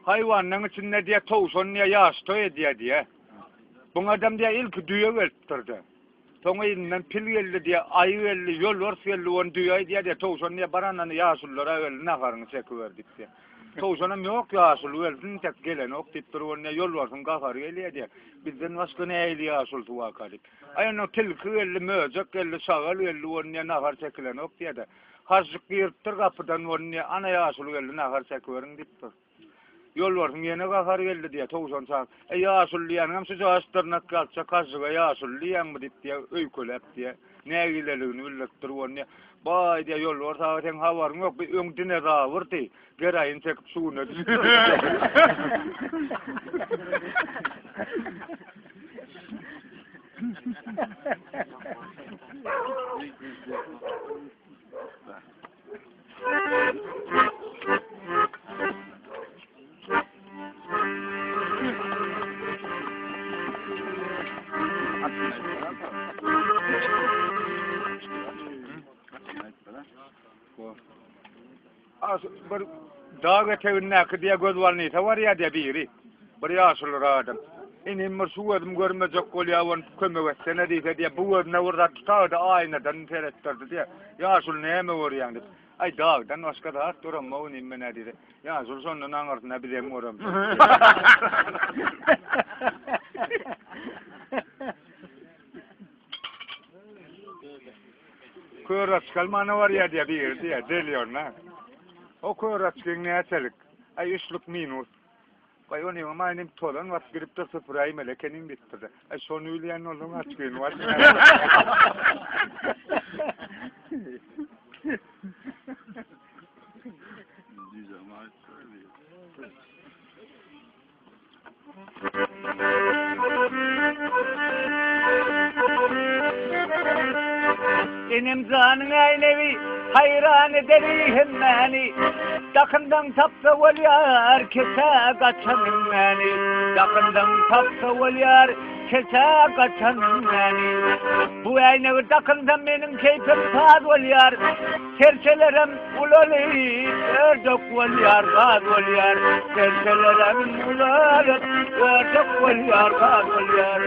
Haýwanlaň içinde diýýär, towşan diýýär, ýaş toý edýär diýýär. Buňadam diýýär, ilki düýe gelipdir-de. Soň yzyndan pil geldi diýýär, aýy geldi, ýolbars geldi, ony düýe aýdýar diýýär, towşan diýýär, barandan ýaşululara geldi, naharyňy çekiber diýip diýýär. Towşanam ýok, ýaşuly gelsin, tek gelenok diýip dur, ony diýýär, ýolbarsyň gahary gelýär diýýär. Bizden başga nähili ýaşulusy barka diýip. Aý onda tilki geldi, möjek geldi, şagal geldi, ony diýýär, nahar çekilenok diýýär-de. Hažžyk giripdir gapydan, ony diýýär, ana ýaşuly geldi, nahar çekiberiň diýipdir. Ýolbarsyň ýene gahary geldi diýýär, towşan çag. Eý, ýaşuly diýýäniňem şu jaş dyrnak ýalçak hažžyga ýaşuly diýýäňmi diýip diýýär, öýkeläp diýýär. Nägileligini bildirip dur ony diýýär. Baý diýýär, ýolbars aga seň habaryň ýok, bi öň dinozawrdy, geraýyn çekip şu güne düşdi. Bir dag etegindäki diýe göz bolnisa barýar diýe biri. Bir ýaşuly adam. Inim bir şu gözüm görmejek bolýar, ony kömek etsene diýse diýe, bu gözüne bir zat tutaýdy, aýnadan seretdirdi diýe. Ýaşuly näme görýäň diýip. Aý dagdan başga zat göremok inim men-ä diýdi. Ýaşuly şondan aňyrsyna bizem göremzok. Kör açyk almana barýar diýýär biri diýýär, zelýorna. O kör açygyň näçelik? Aý üçlük minus. Baý onyňam aýnym tozan basyp gidipdir süpüräýmeli ekeniň diýipdir-de. Aý şony bilýän bolsaň açgyny basyp. Enem janyň äýnegi haýran ederi hemmäni, Dakyndan tapsa bolýar keçä gaçan hemmäni, Dakyndan tapsa bolýar keçä gaçan hemmäni. Bu äýnegi dakynsam meniň keýpim saz bolýar, Serçelerem ulalyp ördek bolýar, gaz bolýar. Serçelerem ulalyp ördek bolýar, gaz bolýar.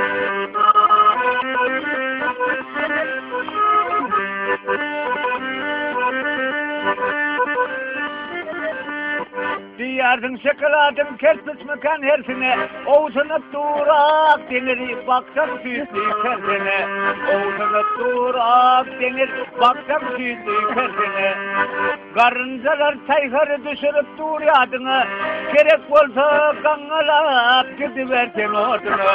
Diýýärsiň şokoladyň kerpiçmikan hersine, Owsunyp dur ak deňiz, baksaň süýtli tersine. Owsunyp dur ak deňiz, baksaň süýtli tersine. Garynjalar çaýhary düşürip dur ýadyňa, Gerek bolsa gaňňalap gidiber sen oduna.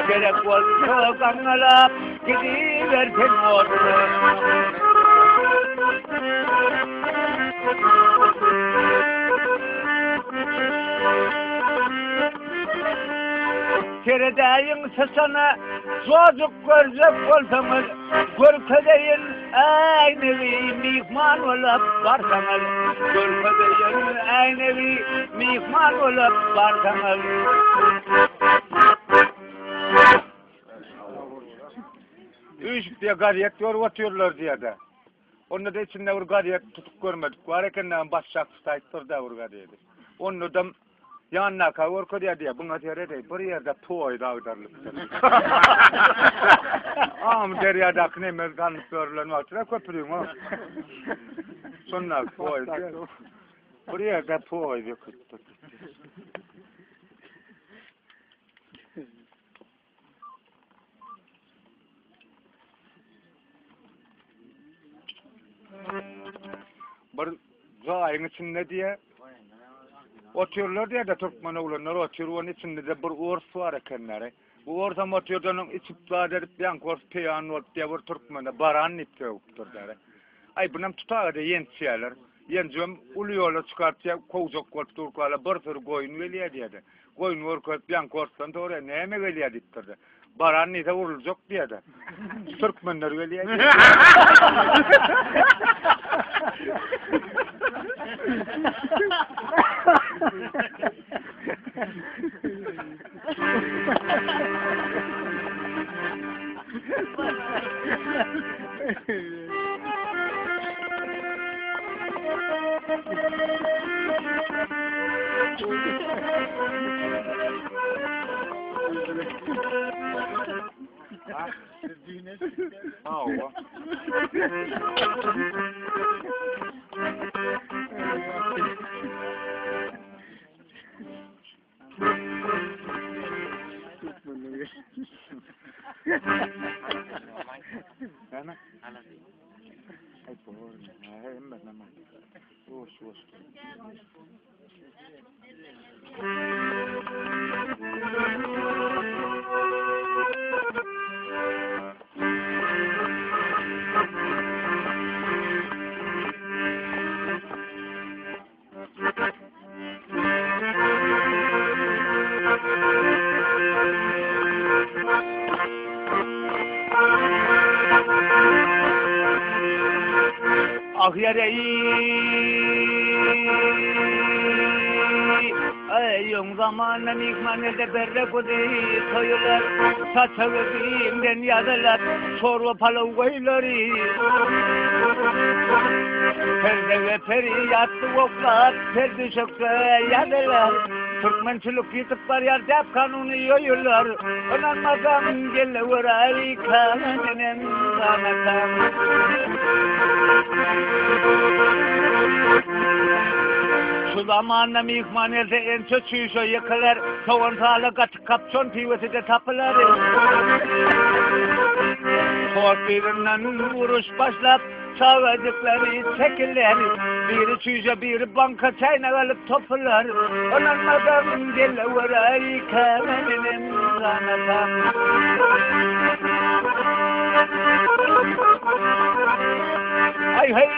Gerek bolsa gaňňalap gidiber sen oduna. Seredäýiň syçana, jojuk görjek bolsaňyz, Görkezeýin äýnegi myhman bolup barsaňyz, Görkezeýin äýnegi myhman bolup barsaňyz. Üýşüp diýe gazet görüp otyrlar diýede. Onda-da içinde bir gazet tutup görmedik bar eken näme başşak tutaýypdyr-da bir gazeti. Onda-da ýanyndaka görkezýär diýýär, buňa seredeý, bir ýerde poýuz agdarylypdyr. Amyderýadaky neme salnyp berlen wagty-da köprüň o. Şondaky poýuz diýýär. Bir ýerde poýuz ýöküpdir. Bir jaýyň içinde diýe otyrlar diýe-de türkmen oglanlar otyr, onuň içinde-de bir ors bar ekenleri. Bu orsam otyrdy, onuň içip zat edip, ýaňky ors peýan bolup diýe bir türkmene baran diýip sögüpdir diýe. Aý, bunam tutaga-da ýençýärler. Ýenjibem uly ýola çykaryp diýe kowjak bolup durkala bir süri goýun gelýär diýe-de. Goýun görkezip ýaňky orsdan soraýar, näme gelýär diýipdir-de. Baran diýse uruljak diýýär-de. Türkmenler gelýär diýýär. Hawa. Näme? Aý, bor. Hemme näme? Ýuwaş, ýuwaş. Ah ýere-eý, Eý, öň zamanda myhman elde berre guzy soýular, saçagy giňden ýazylar, çorba palaw goýular. Perdege peri ýassyk oklap, per düşekde ýazylar. Türkmençilik ýitip barýar, däp kanuny ýoýular. Ynanmasaň gel-de göräý, känenem ganatam. Şu zamanda myhman gelse ençe çüýşe ýykylar, sogan saly gatyk kapçon piwesi-de tapylar. Tort birinden uruş başlap, çagajyklary çekiler. Biri çüýşe, biri banka çäýnek alyp topular. Ynanmasaň gel-de göräý, kämenem ganatam. Aý heý!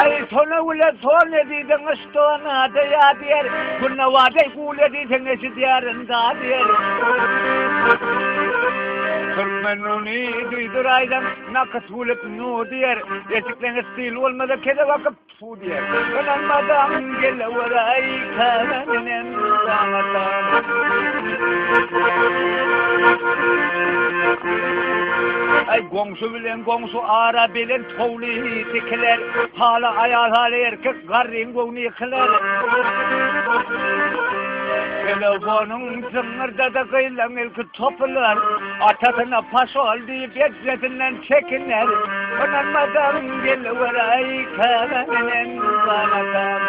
Aý sona güle son edidiň yşdona deýa diýer. Günde wada gule diýseň eşidýärin da diýer. Türkmen nuny duýduraýsaň nakyt gülüp nu diýer. Eşikleňe stil bolmasa kele bakyp tfu diýer. Ynanmasaň geleweräý kämenen daňatar. Aý goňşy bilen goňşy ara belent howly dikiler, Hala aýal hala erkek garryň göwni ýykylar. Telefonyň jyňňyrdady gyzlaň ilki topular, Atasyna paşol diýip ejesinden çekiner. Ynanmasaň geliweräý käbä menen ganatam.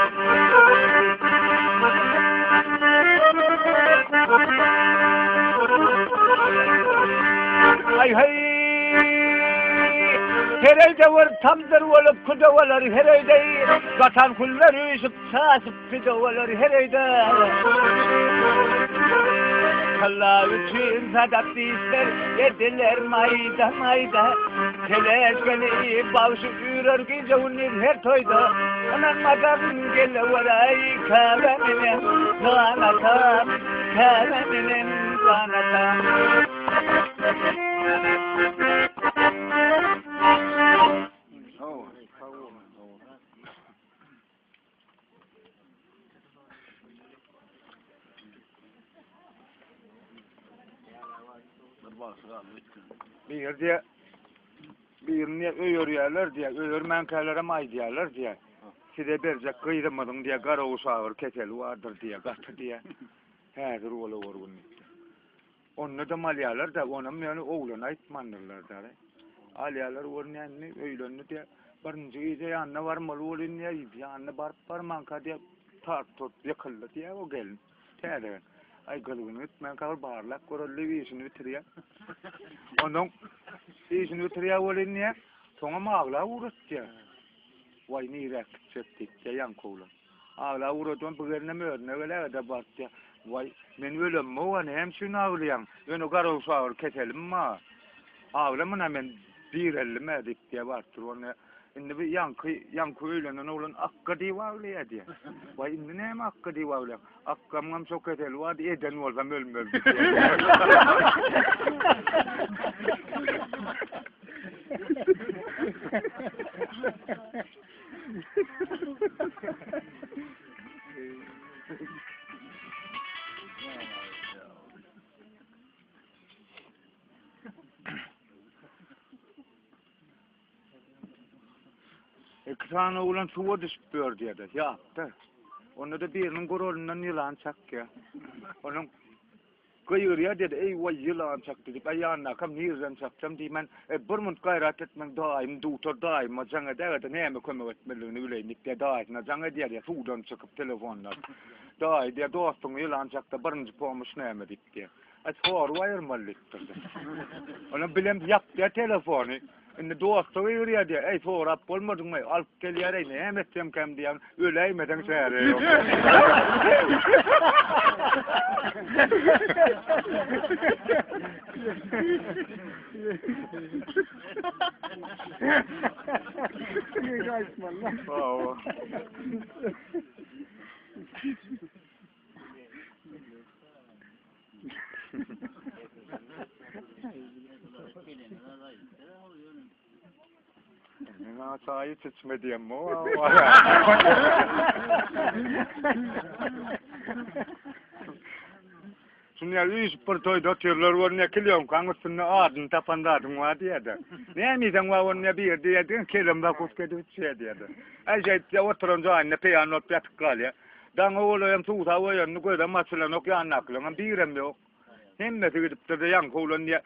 Aý heý! Her öýde bir tamdyr bolup küde bolar her öýde Gatan küller üýşüp çaşyp pide bolar her öýde Kalla üçin sadap diýişler ediler maýda maýda Teleşgeli bagşy üýrer gije gündiz her toýda Ynanmasaň geleweräý käbä menen ganatam Käbä menen ganatam. Bir ýerde birini öýerýärler diýýär, öýermänkälerem aýdýarlar diýýär. Size berjek gyzymyzyň diýýär, garaguş agyr keseli bardyr diýýär, gaty diýýär. Häzir ola görgün diýipdir. Onda-da alýarlar-da, onam ýöne oglana aýtmandyrlar-da. Alýarlar, görünýär indi öýlendi diýýär. Birinji gije ýanyna barmaly bolýan diýýär, ýanyna baryp barmanka diýýär, tart-turt ýykyldy diýýär o gelin. Täze gelin. Aý gyzgyn gitmänkä bir barlap göreli diýip işini bitirýär. Ondan işini bitirýär welin diýýär, soňam aglap ugratýar. Waý niräk gitjek diýip diýýär ýaňky oglan. Aglap ugradan bu gelinem özüne geläge-de baryp diýýär, Waý, men ölemok-a, näme üçin aglaýaň? Ýöne garawuş agyr keselim bar. Aglamana men direldim-ä diýip diýýär, baryp dur. Onda indi bu ýaňky, ýaňky öýlenen oglan Akga diýip aglaýar diýýär. Waý, indi näme Akga diýip aglaýaň? Akgamyňam şo keseli bardy, eden bolsam ölmezdi diýýär. İki sany oglan suwa düşüp ýör diýýär-de, ýapda. Onda-da biriniň guralyndan ýylan çakýar. Onuň Gygyrýar diýdi, Eý, waý, ýylan çakdy diýip, Äý, ýanyndakam nireden çaksam diýmän, E, bir munt gaýrat etmäň, daýym dugtor, daýyma jaň edäge-de, näme kömek etmelidigini bileýin diýip, diýýär, daýysyna jaň edýär diýýär, suwdan çykyp telefondan. Daýy, diýýär, dostuňy ýylan çakdy, birinji pomoş näme diýip, diýýär. Äý, sorup aýyrmaly diýipdir. Onam bilem ýapýar telefony. Indi dosta gygyrýar diýýär, Eý, sorap bolmadyňmy, alyp gelýär-eý, näme etsemkäm diýýän, öläýmeseň çäre ýok. Hawa. Men çaý içme diýem o. Şuny ýaly üýşüp bir toýda otyrlar görünýär, kilýonkaň üstünde adyny tapan zadyň bar diýýär-de. Näme iýseň bar onda bir diýýär, kelem zakuska edip içýär diýýär-de. Äý şeýdip oturan jaýynda peýan bolup ýatyp galýar. Daňa golaýam suwsap oýandy, gözem açylanok, ýanyndakylaryňam birem ýok. Hemmesi gidipdir-de, ýaňky oglan diýýär,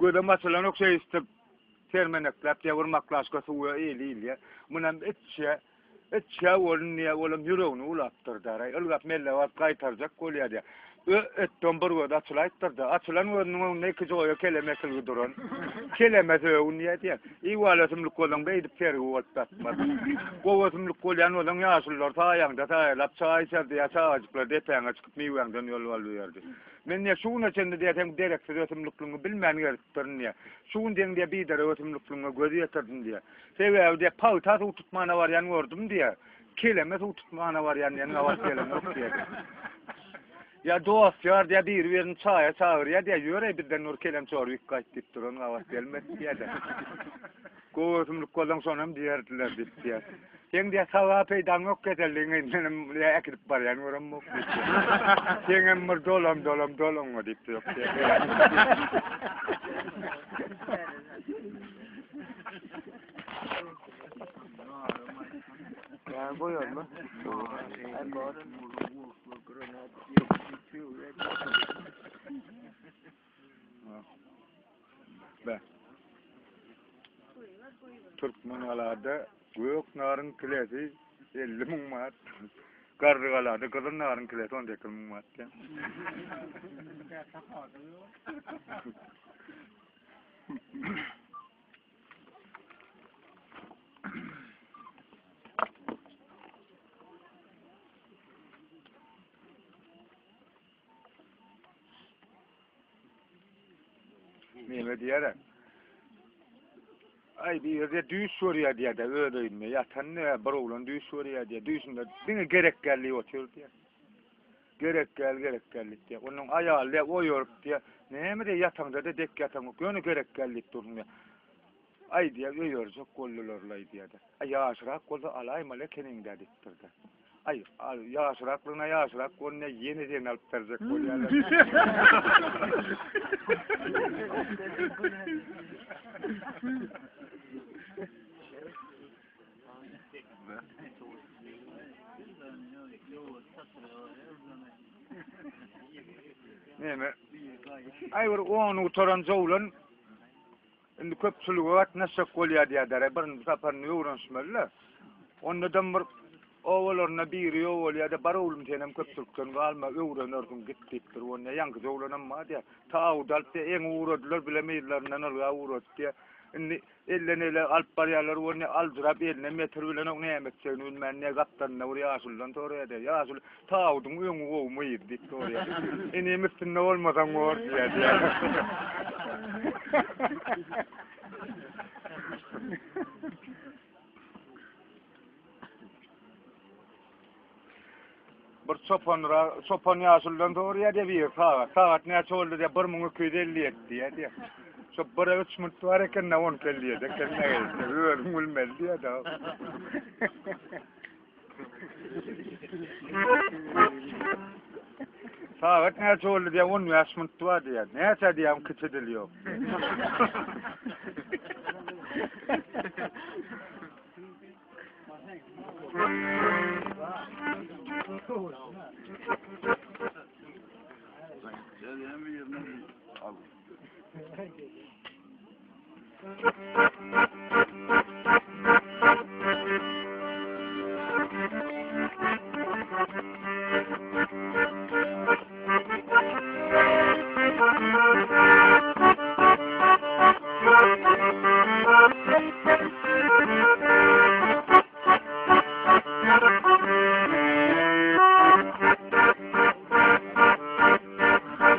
gözem açylanok şeýdip, sermenekläp diýýär, bir maklaşka suwa eli ilýär. Munam içýär. Içýär welin diýýär, olam ýüregini bulapdyr daraý. Ylgap melle baryp gaýtarjak bolýar diýýär. Ö, etdem bir gözi açylaýypdyr-da. Açylan gözüniň öňünde iki joýa kelem ekilgi duran. Keleme sögün diýýär diýýär. Iwal ösümlik bolsaň beýdip sergi bolup ýatmaz. Gowy ösümlik bolýan bolsaň ýaşulular saýaňda saýalap çaý içerdi ýa çagajyklar depäňe çykyp miwäňden ýol alyberdi. Men diýýär şu güne çenli diýýär seň dereksiz ösümlikligiňi bilmän gezipdirin diýýär. Şu gün seň diýýär biderek ösümlikligiňe göz ýetirdim diýýär. Sebäbi diýýär pagta suw tutmana barýan gördüm diýýär. Keleme suw tutmana barýan diýen gabat gelenok diýýär. Ýa dost ýar diýýär biri-birini çaýa çagyrýar diýýär, ýör-eý bizden nur kelem çoryk gaýt diýip duran gabat gelmedi diýýär-de. Gowy ösümlik bolsaň şonam diýerdiler diýip diýýär. Seň diýýär saga peýdaň ýok keselligiň menem diýýär äkidip barýan göremok diýip diýýär. Seňem bir dolam dolam dolaňa diýip ýok diýýär. Ýa goýarmy? Be. Türkmengalada gök naryň kilesi 50 müň manat. Garrygalada gyzyl naryň kilesi 18 müň manat. Neme diýer? Aý bir ýerde düýş görýär diýär-de, öz öýünde ýatan ne bir oglan düýş görýär diýär. Düýşünde diňe gerek geldi otyr diýär. Gerek gel, gerek gel diýip diýär. Onuň aýaly diýär, oýaryp diýär. Näme diýär, ýataňda-da dek ýataňok, ýöne gerek gel diýip durun diýär. Aý diýär, öýerjek boldular-laý diýär-de. Aý ýaşrak bolsa alaýmaly ekeniň-dä diýipdir-de. Aý, ýaşraklygyna ýaşrak bolýa, ýene seni alyp berjek bolýarlar. Näme? Aý bir ony gutaran jowlan Indi köpçülige gatnaşjak bolýar diýýärler. Birinji saparyny öwrenişmeli-de. Ondanam bir obalarynda biri ýok bolýar-da, bar oglum senem köpçülikden galma, öwrenersiň, git diýipdir. Onda ýaňky oglanam bar diýýär. Tawudy alyp diýýär, eňi ugradylar, bilem yzlaryndan ylgap ugrady diýýär. Indi elden ele alyp barýarlar, onda aljyrap eline metr bilenok näme etjegini bilmän, ne gapdalynda bir ýaşuludan soraýar diýýär. Ýaşuly, Tawudyň öňi gowumy yzy diýip soraýar. Inim üstünde bolmasaň bor diýýär. Bir çopan çopan ýaşuludan soraýar diýýär bir sagat. Sagat näçe boldy diýýär, 1257 diýýär diýýär. Şo bire üç minut bar eken-de, 12.57 eken. Özüň bilmeli diýýär. Sagat näçe boldy diýýär, 15 minut bar diýýär. Näçe diýýär, kiçi dil ýok.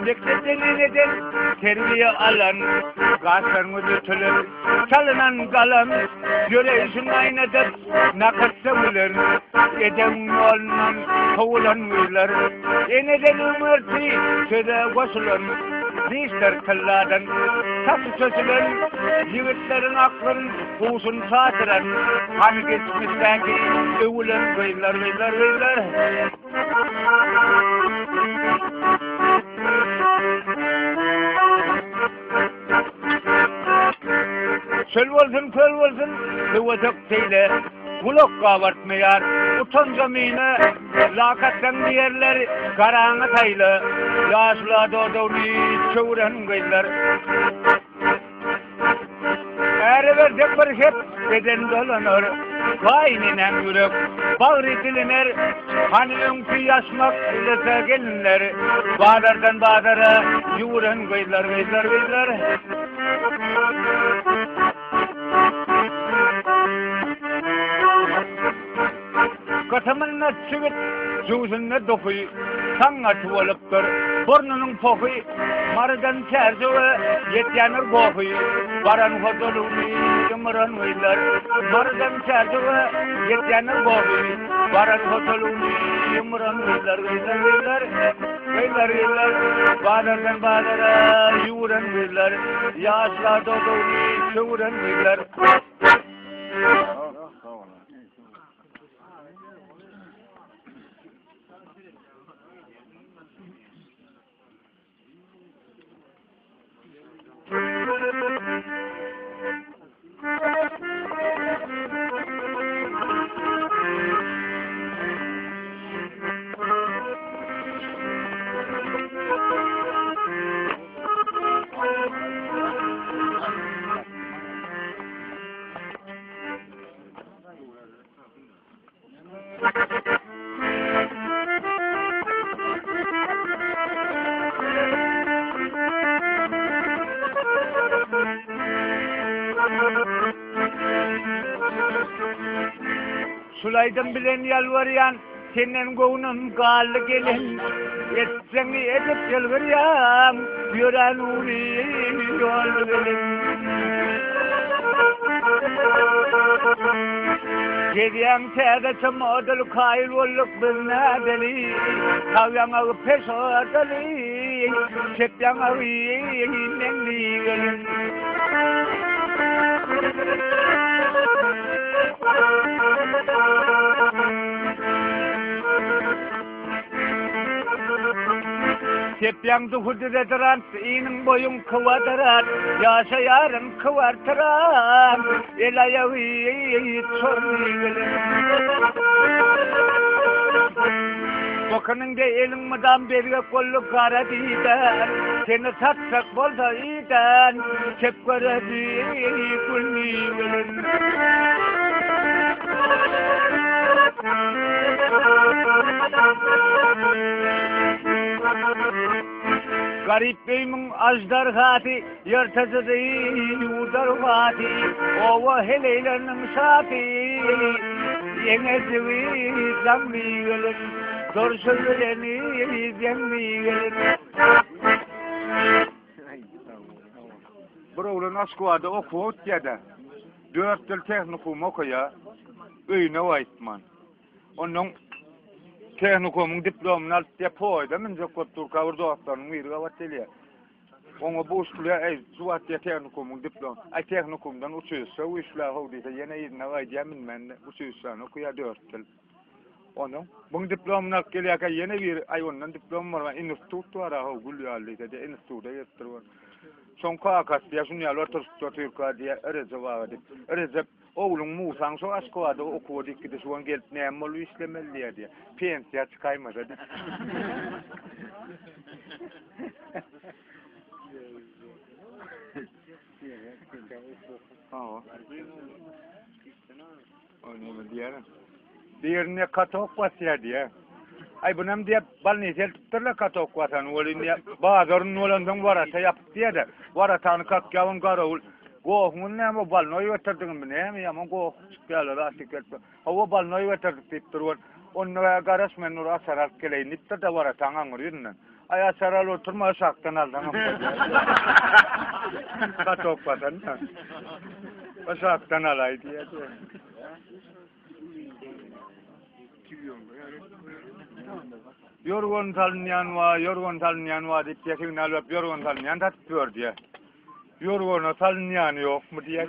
Mekdepden eneden terbiýe alan, gaşlaryňyz ötülen, çalynan galam, ýöreýşiň aýnadyp, nakat sögülen, edebiň ýolundan kowulan gyzlar, eneden öňürti söze goşulan, dişler tylladan, saçy çözülen, ýigitleriň aklyn, huşun çaşyran, hany geçmişdäki öwülen gyzlar, gyzlar, gyzlar. Çöl bolsun, köl bolsun, höwesek şeýle, Gulak gabartmaýar, utanjam ine, Lakatsaň diýerler, garaňy taýla, Ýaşula dodagyny çöwren gyzlar. Äre bersek bir hep beden dolanar, Gaýyneneň ýürek, bagry diliner, Hany öňki ýaşmak bilese gelinler, Bazardan bazara ýüwüren gyzlar, gyzlar, gyzlar. Gytymynda çigit, jübüsinde duhy, Saňňaty bolupdyr, burnunyň pohy, Marydan Çärjewe ýetýändir gohy, Baran hojalygyny ymyran gyzlar. Marydan Çärjewe ýetýändir gohy, Baran hojalygyny ymyran gyzlar, gyzlar, gyzlar. Gyzlar, gyzlar, bazardan bazara ýüwüren gyzlar, Ýaşlar dodagyny çöwüren gyzlar. Şul aýdym bilen ýalbarýan, senden göwnüm galdy gelin. Etseňi edip ýylgyrýaň, ýörän ugry ýol gelin. Gezýäň täzeçe model kaýyl bolduk biz nädeli, Sag ýaňagy peşodaly, çep ýaňagy meňli gelin. Sepýäň duhy dezodrant, iniň boýuň kwadrat, ýaşaýaryn kwartiram, el-aýagy çorny bilen. Bokanyňda eliň mydam bezgek boldy gara diýdän, seni satjak bolsa iden, çep göredi gülli bilen. Garyp öýmüň aždarhasy, ýyrtyjysy, ýuwdarhasy, oba heleýleriniň şasy, ýeňejigi jaňly gelin, durşy bilen zeňli gelin. Bir oglan Moskwada okuwa gitýär-de, dört ýyl tehnikum okaýar, öýüne gaýtman. Ondan tehnikumyň diplomyny alyp diýýär, poýda münjek bolup durka bir dostlarynyň biri gabat gelýär. Oňa buşlaýar, eý, şu wagt diýýär tehnikumyň diplom, aý tehnikumdan uçilişşe güýçlä how diýse, ýene yzyna gaýdýar münmän uçilişşäni okaýar dört ýyl. Onuň buň diplomyny alyp gelýärkä ýene biri, aý ondan diplom bar, institut bar-a how gül ýaly diýse, diýýär, instituta gelipdir. Şoň kakasy diýýär, şuny ýaly oturyşyp otyrka diýýär, Rejep aga diýip. Rejep. Ogluň Musaň şo Aşgabada okuwa diýip gidi, şu gün gelip näme bolup işlemeli diýýär diýýär. Pensiýa çykaýmasa diýip. Hawa. O näme diýýär? Birine katok basýar diýýär. Aý bunam diýýär, balnisa eltipdirler katok basan. Ol indi bazaryn bolansoň warata ýapyp diýýär-de. Waratany kakýar, garawul. Gohuňyz näme, balnoý getirdiňmi, näme ýaman goh çykýarlar, zat diýip gelip. Hawa, balnoý getirdik diýipdir. Ol onda garaş men nur açar alyp geleýin diýipdir-de warataň aňry ýüzünden. Aý açar alyp oturma aşakdan alsaňam bolýar. Katok basan. Aşakdan alaý diýýär. Ýorgan salynýan wa, ýorgan salynýan wa diýip diýýär, signal berip ýorgan salynýan satyp ýör diýýär. Ýorgana salynýany ýokmy diýýär.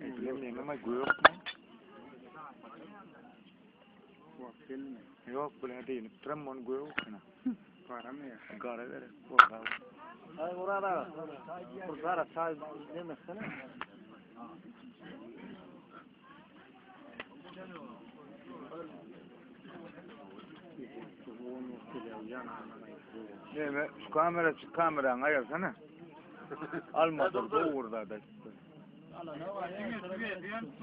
Bilemiyorum ama gök mü? Ýok, bile diýinip duram ony gök okuna. Garamy ya? Gara gerek. Gorka. Ay orada. Burada çay demesene. Neme, şu kamera şu kamerany aýyrsana. Almadyr, dogurda da.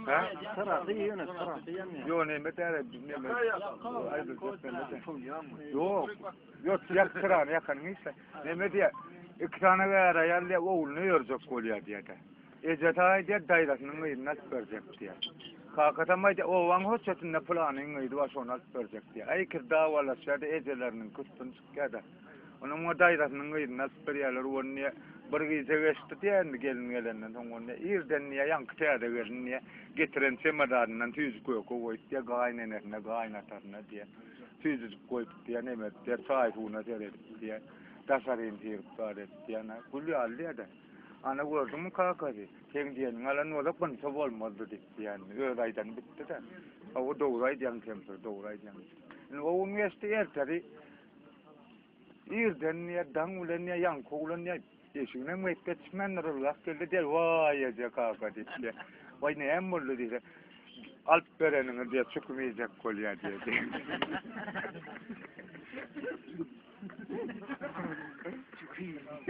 Ha? Sırası ýöne, sırası ýanýar. Ýok, neme täre, neme. Ýok. Ýok, ýak çyrany ýakanyň işle. Neme diýýär? Iki sany gäre aýal diýýär, ogluny ýörjek bolýar diýýär. Ejesi aýdýar, daýzasynyň gyzyny alyp berjek diýýär. Kakasam aýdýar, obaň höçjetinde pylanyň gyzy bar, şony alyp berjek diýýär. Aý, ikisi dawalaşýar-da, ejeleriniň üstüni çykýar-da. Onuň muňa daýzasynyň gyzyny alyp berýärler, ony diýýär, bir gije geçdi diýýär, indi gelin gelenden soň ony diýýär, irden diýýär, ýaňky täze gelin diýýär, getiren çemodanyndan süýji-köke goýup diýýär, gaýynenesine, gaýynatasyna diýýär, süýjüjik goýup diýýär, neme edip diýýär, çaý-suwuna seredip diýýär, daşaryny syryp zat edip diýýär, ana, gül ýaly diýýär-de. Ana, gördüňmi kakasy, seň diýeniňi alan bolsak, bunça bolmazdy diýip diýýär, indi öz aýdany bitdi-de. Hawa, dogry aýdýaň kempir, dogry aýdýaň. Indi o gün geçdi, ertesi Irden diýýär, daň bilen diýýär, ýaňky oglan diýýär, eşiginem geýip ýetişmändir, ylgap geldi diýýär, waý eje kaka diýip diýýär. Waý näme boldy diýse, alyp bereniňi diýýär, çüküm iýjek bolýar diýýär.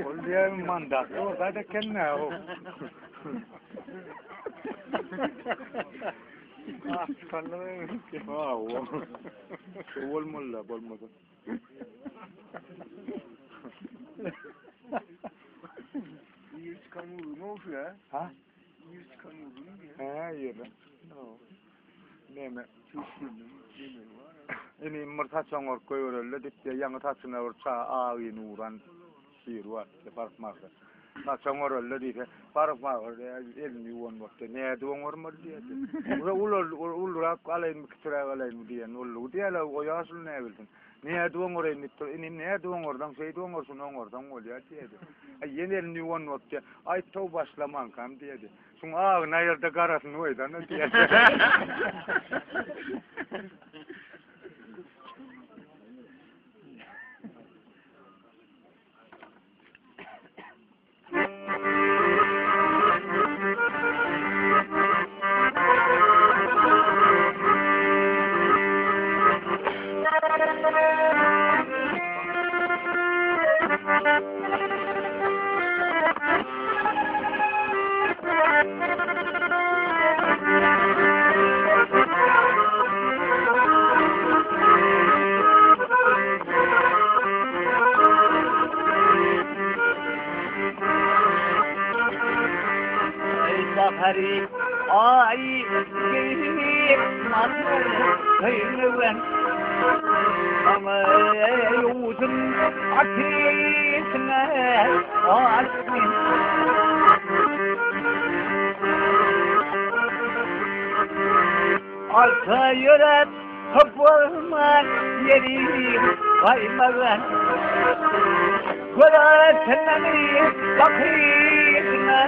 Ol diýýär, mandatly bolsa-da eken-dä o. Ah, çykanlygy. Hawa. Bolmaly-da, bolmasa. Ýer çykan ýurduň olsun ha? Ha? Ýer çykan ýurduň diýe. He, ýerden. Neme? Inim bir saçaň orup goýbereli diýip, ýaňy saçyna bir ça agyny uran şir bar, barkmagy. Saçaň oralda diýse, barkmagy elini ýuwan bolsa, nädip oňarmaly diýýär. Ula ulurak alaýynmy, kiçiräk alaýynmy diýen boldy. Diýýärler, o ýaşuly näbilsin. Nädip oňaraýyn diýip dur. Inim nädip oňarsaň, şeýdip oňar, şuny oňarsaň bolýar diýýärdi. Aý, ýene elini ýuwan bolupdy. Aý, tow başlamankam diýýärdi. Şuň agyny aýyrda garasyny goýsana diýýärdi. Alta ýöräp bolman ýeri gaýmagan Göräsini bakyşyna.